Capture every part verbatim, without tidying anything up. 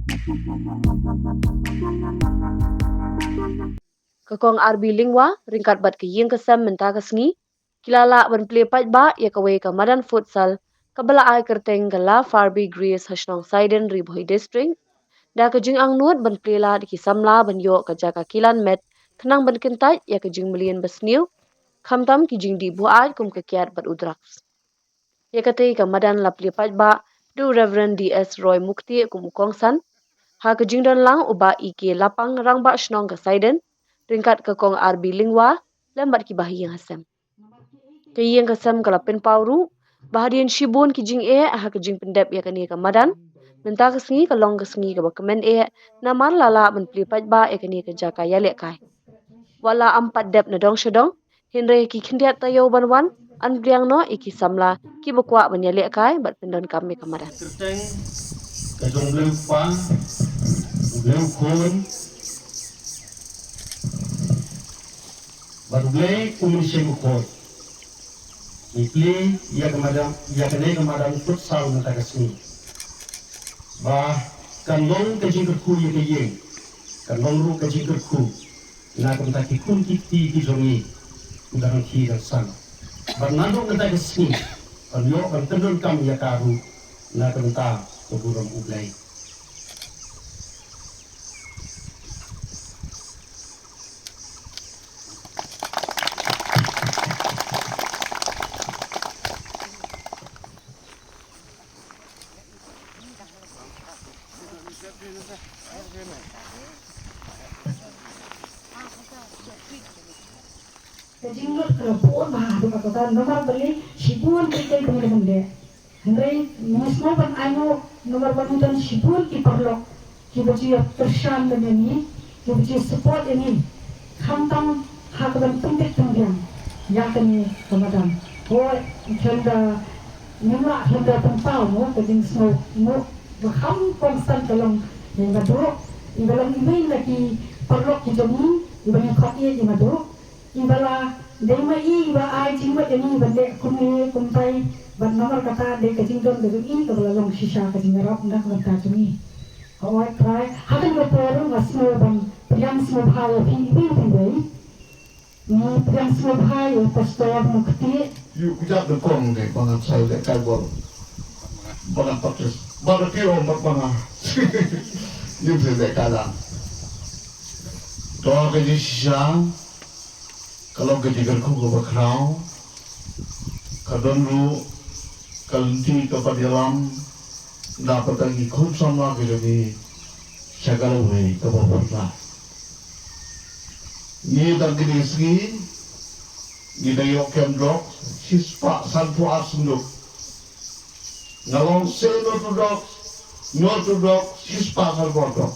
Ka Kong R B Lyngwa ryngkat bad ka ïing ka sem mynta ka sngi ki la lah ban plie paidbah ïa kawei ka madan futsal kaba la ai kyrteng ka La Farby Grace ha shnong Saiden, Ri Bhoi District, da ka jingangnud ban plie lad ïa ki samla ban ïoh ka jaka kilan met khnang ban kyntait ïa ka jingmlien basniew, khamtam ki jingdih buaid kum ka kiad bad u drugs. Ïa katei ka madan la plie paidbah da u Reverend D S Roy Muktieh kum u kongsan, ha ka jingdon lang u Bah E K Lapang, Rangbah Shnong ka Saiden, ryngkat ka Kong R B Lyngwa lem bad ki bahaïing hasem. Ka ïing ka sem ka la pynpaw ruh ba hadien shibun ki jingeh ha ka jingpyndep ïa kane ka madan, mynta ka sngi ka long ka sngi kaba kmen eh namar la lah ban plie paidbah ïa kane ka jaka ïalehkai. Wat la ym pat dep na dong sha dong, hynrei ki khyndiat taïew ban wan, yn pdiang noh ïa ki samla kiba kwah ban ïalehkai bad pyndonkam ïa ka madan. Kyrteng ka jong u Blei u Kpa, u Blei u Khun bad u Blei u Mynsiem Bakhuid. Ngi plie ïa ka madan, ïa kane ka madan futsal mynta ka sngi, ba kan long ka jingkyrkhu ïa ka ïing, kan long ruh ka jingkyrkhu na ka bynta ki khun ki kti ki jong ngi, ki dang khie dang san. Bad naduh mynta ka sngi ban ïoh ban pyndonkam ïa ka ruh na ka bynta ka burom U Blei. Ka jinglut ka la bun bha haduh katta, namar balei shibun ki kynthei ki la ban leh. Hynrei ngi sngewbha ban ainguh namar ba ngi don shibun ki paralok kiba ju ïa kyrshan ban ïa ngi, kiba ju support ïa ngi, khamtam ha kaban pynbeit pynbiang ïa kane ka madan. Hooid, ym da, ngim lah ym da pynpaw mo ka jingsngewnguh ba kham kongsan ka long ïa i Maduh, iba long iwei na ki paralok ki jong ngi iba ngi khot ïa i Maduh. Iba la dei ma i iba ai jingmut ïa ngi ban leh kumne kumtai, bad namar kata dei ka jingdon ka jong i kaba la long shisha ka jingïarap na ka bynta jong ngi. Hooid Trai, ha kane ka por nga sngew ban pdiang sngewbha ïa phi iwei pa iwei. Ngi pdiang sngewbha ïa u Pastor Mukti. Ïa u kjat nyngkong dei ba ngan sa lehkai bor, ba ngan baptis, ba ka tiro mat ba nga. Ïa u lehkai lang. To ka jingshisha ka long ka jingkyrkhu kaba khraw, ka don ruh ka lynti kaba ïalam na ka bynta ki khun samla ki jong ngi sha ka lawei kaba phylla. Ngi dang kine ki sngi ngi dang ïoh kem drugs shispah sanphew ar senduk. Nga ong say no to drugs, no to drugs, shispah sanphew ar senduk.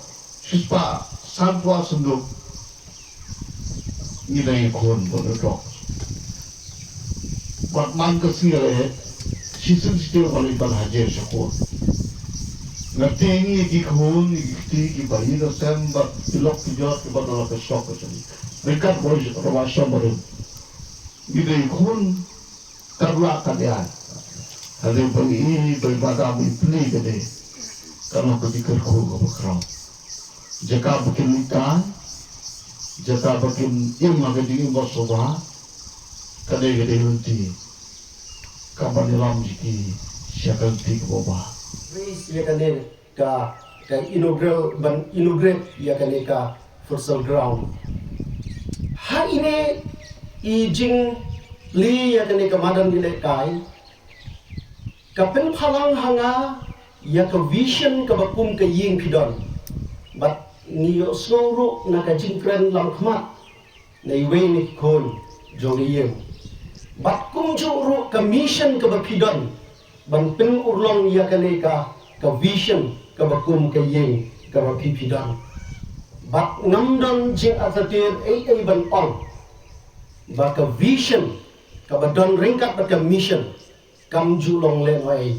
Shispah sanphew ar senduk. Ngi dang ïakhun bad u drugs. Bad man ka sngi leh shisien shisien ban leit ban hajer sha court. Nga tieng ïa ki khun, ïa ki kti, ki bahaïing hasem bad ki lok ki jor kiba don la ka shop ka jong ngi. Ryngkat bad u Rama Shomari. Ngi dang ïakhun. Katba lah katba ïaid. Hynrei ba ngi i, ba i Madam i plie ka dei, ka long ka jingkyrkhu kaba khraw. Jaka ba kin leit kai, jaka ba kin im ha ka jingim bashuwa, ka dei, ka dei lynti kaban ïalam ïa ki sha ka lynti kaba bha. Praise ïa ka dei. Ka, ka inaugural, ban inaugurate ïa kane ka futsal ground. Ha ine i jingplie ïa kane ka madan ïalehkai, ka pynpaw lang ha nga ïa ka vision kaba kum ka ïing phi don. Bad ngi ïohsngew ruh na ka jingkren lamkhmat na iwei na ki khun jong i ïing. Bad kumjuh ruh ka mission kaba phi don ban pynurlong ïa kane ka, ka vision kaba kum ka ïing kaba phi phi don. Bad ngam don jingartatien ei ei ban ong ba ka vision kaba don ryngkat bad ka mission kam ju long lehnohei.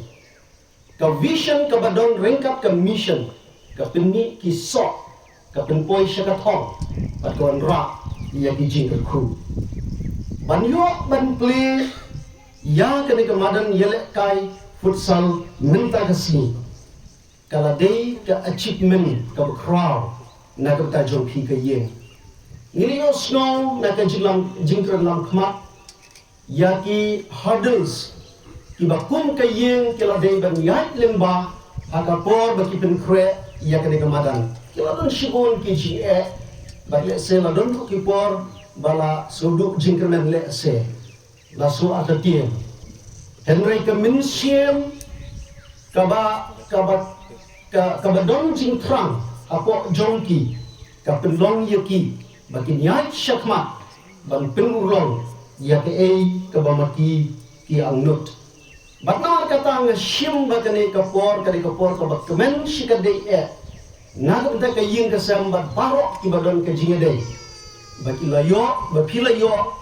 Ka vision kaba don ryngkat ka mission ka pynmih ki soh, ka pynpoi sha ka thong bad ka wanrah ïa ki jingkyrkhu. Ban ïoh ban plie ïa kane ka madan ïalehkai futsal mynta ka sngi, ka la dei ka achievement kaba khraw na ka bynta jong phi ka ïing. Ngi la ïohsngew na ka jinglam, jingkren lam khmat ïa ki hurdles kiba kum ka ïing ki la dei ban ïaid lyngba ha ka por ba ki pynkhreh ïa kane ka madan. Ki la don shibun ki jingeh, bad lehse la don ruh ki por ba la sngewduh jingkyrmen lehse. La shu artatien. Hynrei ka mynsiem kaba, kaba, ka, kaba don jingthrang hapoh jong ki ka pynlong ïa ki ba kin ïaid shakhmat ban pynurlong ïa kaei kaba ma ki ki angnud. Bad namar kata nga shim ba kane ka por, kane ka por kaba kmen shikatdei eh na ka bynta ka ïing ka sem bad baroh kiba don ka jingïadei, ba ki la ïoh, ba phi la ïoh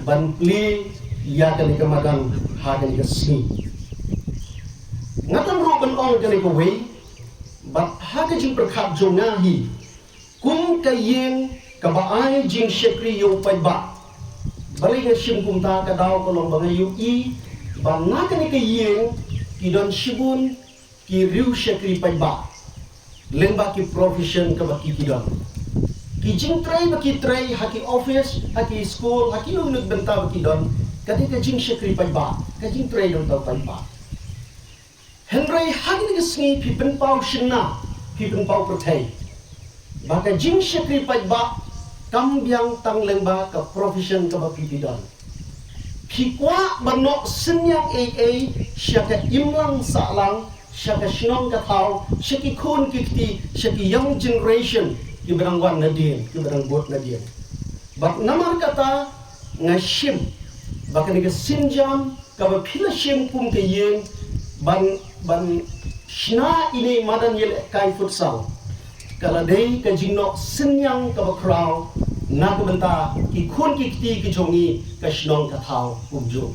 ban plie ïa kane ka madan ha kane ka sngi. Nga tang ruh ban ong kane kawei, bad ha ka jingpyrkhat jong nga hi, kum ka ïing kaba ai jingshakri ïa u paidbah. Balei nga shim kumta? Ka daw ka long ba nga ïohi ba na kane ka ïing ki don shibun ki riew shakri paidbah lyngba ki profession kaba ki ki don. Ki jingtrei ba ki trei ha ki office, ha ki skul, ha ki lum lut bynta ba ki don, ka dei ka jingshakri paidbah, ka jingtrei dong tau paidbah. Hynrei ha kine ki sngi phi pynpaw shynna, phi pynpaw pyrthei ba ka jingshakri paidbah kam biang tang lyngba ka profession kaba phi phi don. Phi kwah ban noh synñiang ei ei sha ka imlang sahlang, sha ka shnong ka thaw, sha ki khun ki kti, sha ki young generation kiba dang wan nadien, kiba dang bud nadien. Bad namar kata nga shim ba kane ka sienjam kaba phi la shim kum ka ïing ban, ban shna ine i madan ïalehkai futsal, ka la dei ka jingnoh synñiang kaba khraw na ka bynta ki khun ki kti ki jong ngi, ka shnong ka thaw kumjuh.